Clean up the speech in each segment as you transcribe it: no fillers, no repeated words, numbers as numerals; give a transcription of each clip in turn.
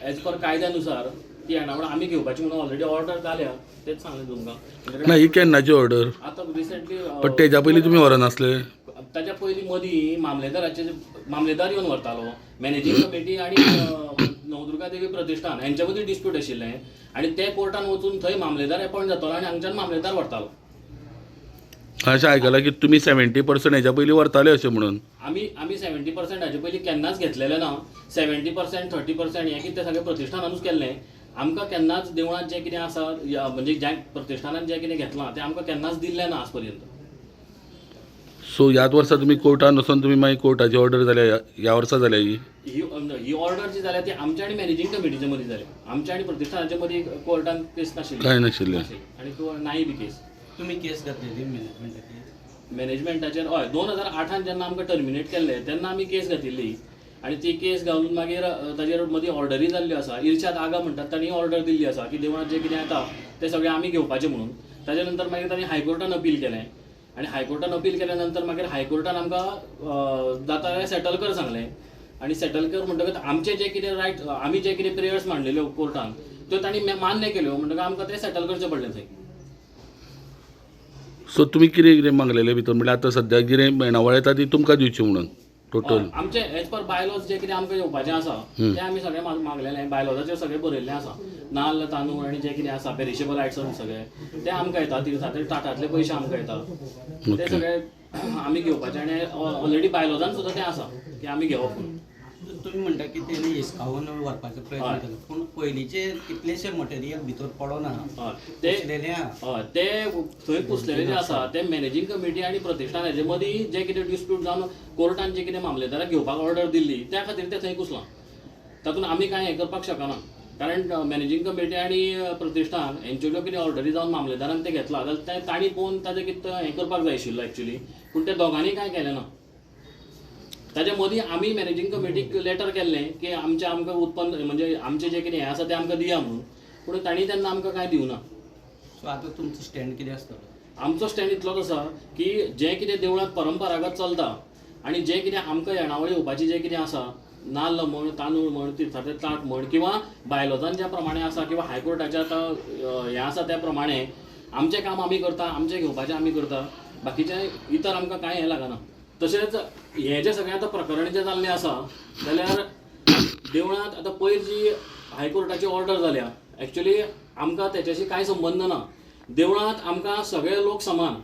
As per कायद्यानुसार ती येणावळ आमी घेवपाची म्हणून ऑलरेडी ऑर्डर जाल्या, तेच सांगलें तुमकां. ना, ही केन्नाची ऑर्डर? आतां रिसेंटली. पण तेज्या पयलीं तुमी व्हरनासले? ताच्या पयलीं मदीं मामलेदाराचे, मामलेदार येवन व्हरतालो. मॅनेजींग कमिटी आनी नवदुर्गा देवी प्रतिष्ठान हेंच्या मदीं डिस्प्यूट आशिल्लें आनी ते कोर्टान वचून थंय मामलेदार एपॉयंट जातालो आनी हांगच्यान मामलेदार व्हरतालो. अशें आयकलां की तुमी 70% हेज्या पयलीं व्हरताले अशें म्हणून. आमी आमी 70% हाजे पयलीं केन्नाच घेतलेलें ना. 70%, 30% हें कितें सगळें प्रतिष्ठानानूच केल्लें. आमकां केन्नाच देवळांत जें कितें आसा, म्हणजे ज्या प्रतिष्ठानान जें कितें घेतलां तें आमकां केन्नाच दिल्लें ना आज पर्यंत. सो ह्याच वर्सा तुमी कोर्टान वचोन तुमी मागीर कोर्टाची ऑर्डर जाल्या, ह्या वर्सा जाल्या ही? ही ही ऑर्डर जी जाल्या ती आमच्या आनी मॅनेजींग कमिटीच्या मदीं जाल्या. आमच्या आनी प्रतिष्ठानाच्या मदीं कोर्टान केस नाशिल्ली. कांय नाशिल्लें. आनी नाय बी केस. तुमी केस घातलेली मॅनेजमेंटाचेर? मॅनेजमेंटाचेर हय, 2008 जेन्ना आमकां टर्मिनेट केल्ले तेन्ना आमी केस घातिल्ली आनी ती केस घालून मागीर ताजेर मदीं ऑर्डरी जाल्ल्यो आसा. इर्शाद आगा म्हणटात तांणी ऑर्डर दिल्ली आसा की देवळांत जें कितें येता तें सगळें आमी घेवपाचें म्हणून. ताजे नंतर मागीर तांणी हायकोर्टान अपील केलें आनी हायकोर्टान अपील केल्या नंतर मागीर हायकोर्टान आमकां जाता जाल्यार सेटल कर सांगलें आनी सेटल कर म्हणटकच आमचे जे कितें रायट, आमी जे कितें प्रेयर्स मांडलेल्यो कोर्टान त्यो तांणी मान्य केल्यो, म्हणटकच आमकां तें सेटल करचें पडलें थंय. सो तुमी कितें कितें मागलेलें भितर? म्हणल्यार आतां सद्याक कितें येणावळ येता ती तुमकां दिवची म्हणून टोटल? आमचे एज पर बायलॉज जे कितें आमकां येवपाचें आसा तें आमी सगळें मागलेलें. बायलॉजाचेर सगळें बरयल्लें आसा, नाल्ल तांदूळ आनी जें कितें आसा पेरिशेबल आयटम्स सगळे ते आमकां येता. तिर्थांतले ताटांतले पयशे आमकां येता, ते सगळे आमी घेवपाचे आनी ऑलरेडी बायलॉजान सुद्दां तें आसा की आमी घेवप म्हणून. तुमी म्हणटा की तेणी हिसकावन व्हरपाचो प्रयत्न केलो, पूण पयलींचे कितलेशे मटेरियल भितर पडोना, ते कुसलेले. ते थंय कुसलेले जे आसा ते मॅनेजींग कमिटी आनी प्रतिष्ठान हेजे मदीं जे कितें डिस्प्यूट जावन कोर्टान जे कितें मामलेदाराक घेवपाक ऑर्डर दिल्ली त्या खातीर ते थंय कुसलां. तातूंत आमी कांय हें करपाक शकना, कारण मॅनेजींग कमिटी आनी प्रतिष्ठान हेंच्यो ज्यो कितें ऑर्डरी जावन मामलेदारान तें घेतलां जाल्यार तें तांणी पळोवन ताजें कितें हें करपाक जाय आशिल्लो एक्चुली, पूण ते दोगांनी कांय केलें ना. ताच्या मदीं आमी मॅनेजींग कमिटीक लेटर केल्लें की आमचें आमकां उत्पन्न म्हणजे आमचें जें कितें हें आसा तें आमकां दिया म्हणून, पूण तांणी तेन्ना आमकां कांय दिवना. सो आतां तुमचो स्टँड कितें आसतलो? आमचो स्टँड इतलोच आसा की जें कितें देवळांत परंपरागत चलता आनी जें कितें आमकां येणावळ येवपाची जें कितें आसा, नाल्ल म्हण, तांदूळ म्हण, तिर्थाचें ताट म्हण, किंवा बायलोजान ज्या प्रमाणे आसा किंवा हायकोर्टाच्या आतां हें आसा त्या प्रमाणे आमचें काम आमी करता, आमचें घेवपाचें आमी करता, बाकीचें इतर आमकां कांय हें लागना. तशेंच हें जें सगळें आतां प्रकरण जें जाल्लें आसा जाल्यार देवळांत आतां पयर जी हायकोर्टाची ऑर्डर जाल्या एक्चुली आमकां तेच्याशी कांय संबंद ना. देवळांत आमकां सगळे लोक समान.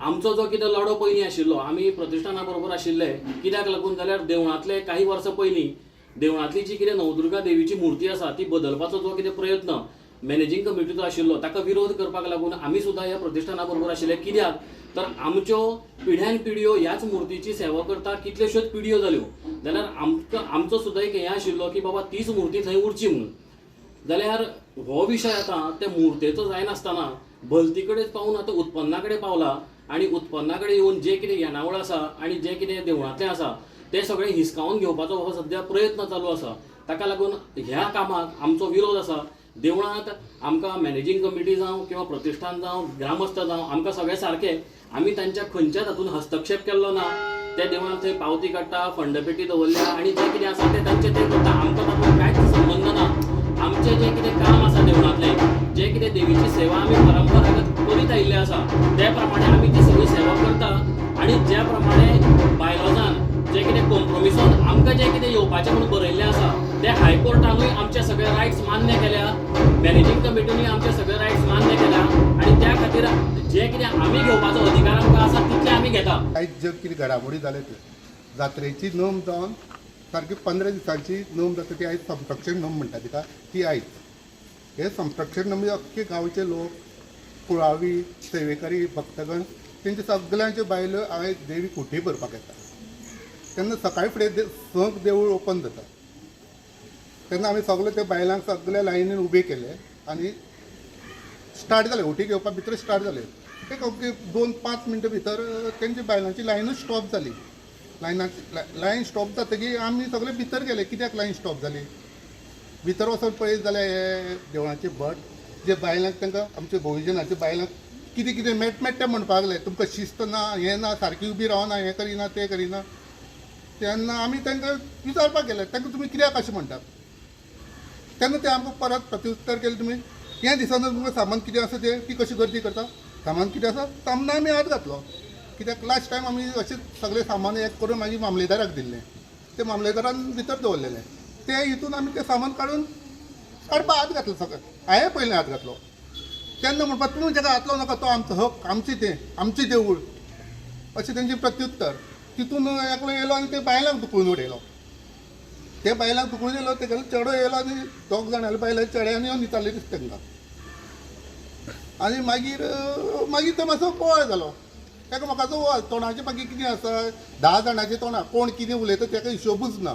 आमचो जो कितें लढो पयलीं आशिल्लो, आमी प्रतिष्ठाना बरोबर आशिल्ले, कित्याक लागून जाल्यार देवळांतले काही वर्सां पयलीं देवळांतली जी कितें नवदुर्गा देवीची मुर्ती आसा ती बदलपाचो जो कितें प्रयत्न मॅनेजींग कमिटीचो आशिल्लो ताका विरोध करपाक लागून आमी सुद्दां ह्या प्रतिष्ठाना बरोबर आशिल्ले. कित्याक तर आमच्यो पिढ्यान पिढयो ह्याच मुर्तीची सेवा करता, कितल्योश्योच पिढयो जाल्यो जाल्यार आमकां आमचो सुद्दां एक हें आशिल्लो की बाबा तीच मुर्ती थंय उरची म्हणून. जाल्यार हो विशय आतां ते मुर्तेचो जायनासतना भलती कडेन पावून आतां उत्पन्ना कडेन पावला आनी उत्पन्ना कडेन येवन जें कितें येणावळ आसा आनी जें कितें देवळांतलें आसा तें सगळें हिसकावन घेवपाचो हो सद्या प्रयत्न चालू आसा. ताका लागून ह्या कामाक आमचो विरोध आसा. देवळांत आमकां मॅनेजींग कमिटी जावं किंवा प्रतिष्ठान जावं, ग्रामस्थ जावं, आमकां सगळे सारके, आमी तांच्या खंयच्याच हातून हस्तक्षेप केल्लो ना. ते देवळांत थंय पावती काडटा, फंडपेटी दवरल्या आनी जें कितें आसा तें तांचें तें करता, आमकां तातूंत कांयच संबंद ना. आमचें जें कितें काम आसा देवळांतलें, जें कितें देवीची सेवा आमी परंपरागत करीत आयिल्ले आसा त्या प्रमाणे आमी ती सगळी सेवा करता आनी ज्या प्रमाणे बायलॉजान जें कितें कॉम्प्रोमिसान आमकां जें कितें येवपाचें म्हणून बरयल्लें आसा तें हायकोर्टानूय आमचे सगळे रायट्स मान्य केल्या, मॅनेजींग कमिटीनूय आमचे सगळे रायट्स मान्य केल्या आनी त्या खातीर जें कितें आमी घेवपाचो अधिकार आमकां आसा तितलें आमी घेता. आयज जे कितें घडामोडी जाले ते जात्रेची नोंद जावन सारकी 15 दिसांची नोंद जाता ती आयज संरक्षण नोंद म्हणटा तिका, ती आयज हे संरक्षण नोंद अख्खे गांवचे लोक, कुळावी, सेवेकरी, भक्तगण तेंचे सगल्यांच्यो बायलो आयज देवी कुटी भरपाक येता. तेन्ना सकाळी फुडें 6 देवूळ ओपन जाता तेन्ना आमी सगळे त्या बायलांक सगल्या लायनीन उबे केले आनी स्टार्ट जाले होटी घेवपा भितर स्टार्ट जाले. एक 2-5 मिनटां भितर तेंची बायलांची लायनूच स्टॉप जाली. लायन स्टॉप जातकीर आमी सगळे भितर गेले. कित्याक लायन स्टॉप जाली? भितर वचून पळयत जाल्यार हे देवळाचे भट जे बायलांक तांकां आमच्या भोवजनाच्या बायलांक कितें कितें मेटमेट्टे म्हणपाक लागले, तुमकां शिस्त ना, हें ना, सारकी उबी रावना, हें करिना, तें करिना. तेन्ना आमी तांकां विचारपाक गेले, तांकां तुमी कित्याक अशें म्हणटात? तेन्ना ते आमकां परत प्रत्युत्तर केलें तुमी हें दिसना तुमकां सामान कितें आसा तें ती कशी गर्दी करता सामान कितें आसा सामना आमी हात घातलो कित्याक लास्ट टायम आमी अशेंच सगळें सामान एक करून मागीर मामलेदाराक दिल्लें तें मामलेदारान भितर दवरलेलें तें हितून आमी तें सामान काडून काडपा हात घातलो सगळें हांवें पयलें हात घातलो तेन्ना म्हणपाक तुमी ताका हात लावं नाका तो आमचो हक आमचें तें आमचें देवूळ अशें तेंचें प्रत्युत्तर तितून एकलो येयलो आनी ते बायलांक धुकलून उडयलो ते बायलांक धुकलून येयलो तेगेलो चेडो येयलो आनी दोग जाणांले बायलां चेड्यान येवन दिताले दिसता तांकां आनी मागीर मागीर तो मातसो बोवाळ जालो एकामेकाचो बोवाळ तोंडाचें मागीर कितें आसा 10 जाणांचें तोंडां कोण कितें उलयता तेका हिशोबूच ना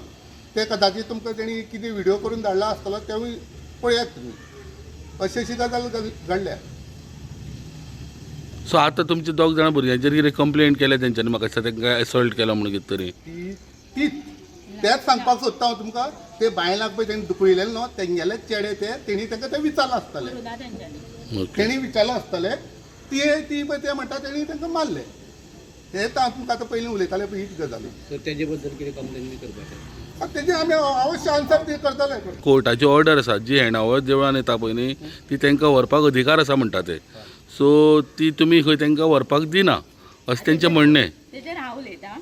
ते कदाचीत तुमकां तेणी कितें व्हिडियो करून धाडला आसतलो तेवूय पळयात तुमी अशी अशी गजाल घडल्या. सो आतां तुमचे दोग जाणां भुरग्यांचेर कितें कंप्लेंट केल्या तेंच्यांनी म्हाका दिसता तांकां एसॉल्ट केला म्हणून कितें तरी ती तीच तेंच सांगपाक सोदता हांव तुमकां ते बायलांक पळय तेणी दुखयलेले न्हू तेंगेले चेडे ते तेणी तांकां ते विचारलां आसतलें ओके तेणी विचारलां आसतलें ते ती पळय ते म्हणटा तेणी तांकां मारले हे तर हांव तुमकां आतां पयलीं उलयताले पळय हीच गजाल. तर तेजे बद्दल कितें कंप्लेन बी करपाचें? आतां तेजें आमी अवश्य आन्सर ते करतले. कोर्टाची ऑर्डर आसा जी येणावळ देवळान येता पळय न्ही ती तांकां व्हरपाक अधिकार आसा म्हणटा ते सो ती तुमी खंय तांकां व्हरपाक दिना अशें तेंचें म्हणणें. तेजेर हांव उलयतां.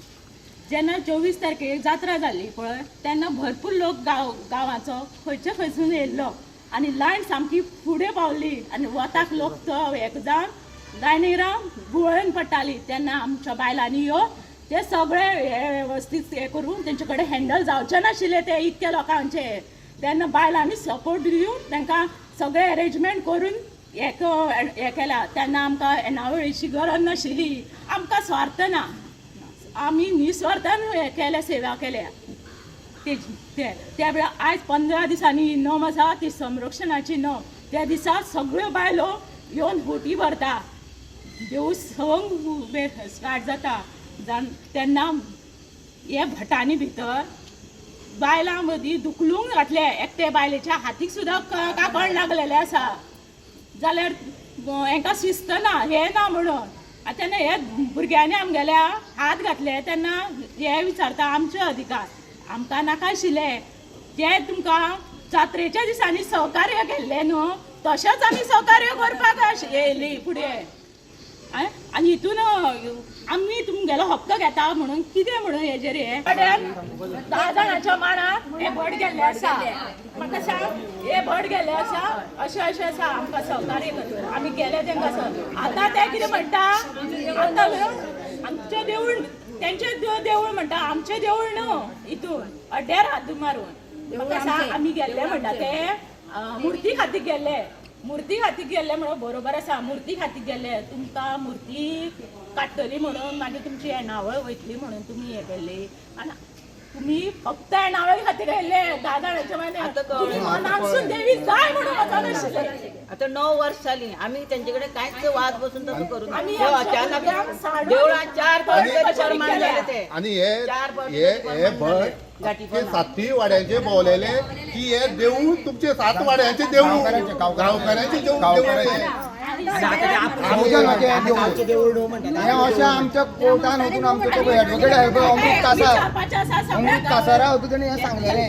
जेन्ना 24 तारखेक जात्रा जाल्ली पळय तेन्ना भरपूर लोक गांवाचो खंयचे खंयसून येयल्लो आनी लायन सामकी फुडें पावली आनी वताक लोक तो एक जावन लायनीक रावन गुळोवन पडटाली. तेन्ना आमच्या बायलांनी यो ते सगळे हे वेवस्थीत हे करून तेंचे कडेन हँडल जावचे नाशिल्ले ते इतके लोकांचे. तेन्ना बायलांनी सपोर्ट दिवन तांकां सगळें एरेंजमेंट करून हे केला. तेन्ना आमकां येणावळीची गरज नाशिल्ली, आमकां स्वार्थ ना, आमी निस्वार्थान हे केल्या, सेवा केल्या. ते त्या वेळार आयज 15 दिसांनी ही नम आसा ती संरक्षणाची नम. त्या दिसा सगळ्यो बायलो येवन होटी भरता, देवूळ संग स्टार्ट जाता. तेन्ना हे भटांनी भितर बायलां मदीं धुकलूंक घातले, एकटे बायलेच्या हातीक सुद्दां कापड लागलेलें आसा. जाल्यार हेंकां शिस्त ना, हें ना म्हणून आतां तेन्ना हे भुरग्यांनी आमगेल्या हात घातले तेन्ना हे विचारता आमचे अधिकार आमकां नाका आशिल्ले. जे तुमकां जात्रेच्या दिसांनी सहकार्य केल्लें न्हू तशेंच आमी सहकार्य करपाक येयली फुडें. आनी हितून आमी तुमगेलो हक्क घेता म्हणून कितें म्हणून हेजेर हे 10 जाणांच्या मानार हे भट गेल्ले आसा. म्हाका सांग हे भट गेल्ले आसा अशें अशें आसा आमकां सहकार्य करता आमी गेले तांकां सर. आतां ते कितें म्हणटा आतां आमचें देवूळ तेंचें देवूळ म्हणटा आमचें देवूळ न्हू हितून अड्ड्यार हात मारून. म्हाका सांग आमी गेल्ले म्हणटा ते मुर्ती खातीर गेल्ले, मुर्ती खातीर गेल्ले म्हणून बरोबर आसा. मुर्ती खातीर गेल्ले तुमकां मुर्ती काडटली म्हणून मागीर तुमची येणावळ वयतली म्हणून तुमी हे केल्ली. आनी तुमी फक्त येणावळी खातीर येयल्ले 10 जाणांच्या मागीर तुमी मनासून देवी जाय म्हणून वचनाशिल्ले. आतां 9 वर्स जाली आमी तेंचे कडेन कांयच वाद बसून तसो करूं आमी अचानक देवळान 4 फावट परमान जाले ते. आनी हे हे भट 7 वाड्यांचे भोवलेले की हे देवूळ तुमचे 7 वाड्यांचे देवूळ गांवकारांचे देवूळ. हें अशें आमच्या कोर्टान वचून आमचो तो एडवोकेट आहे पळय अमृत कासार, अमृत कासारा वचून तेणी हें सांगलेलें.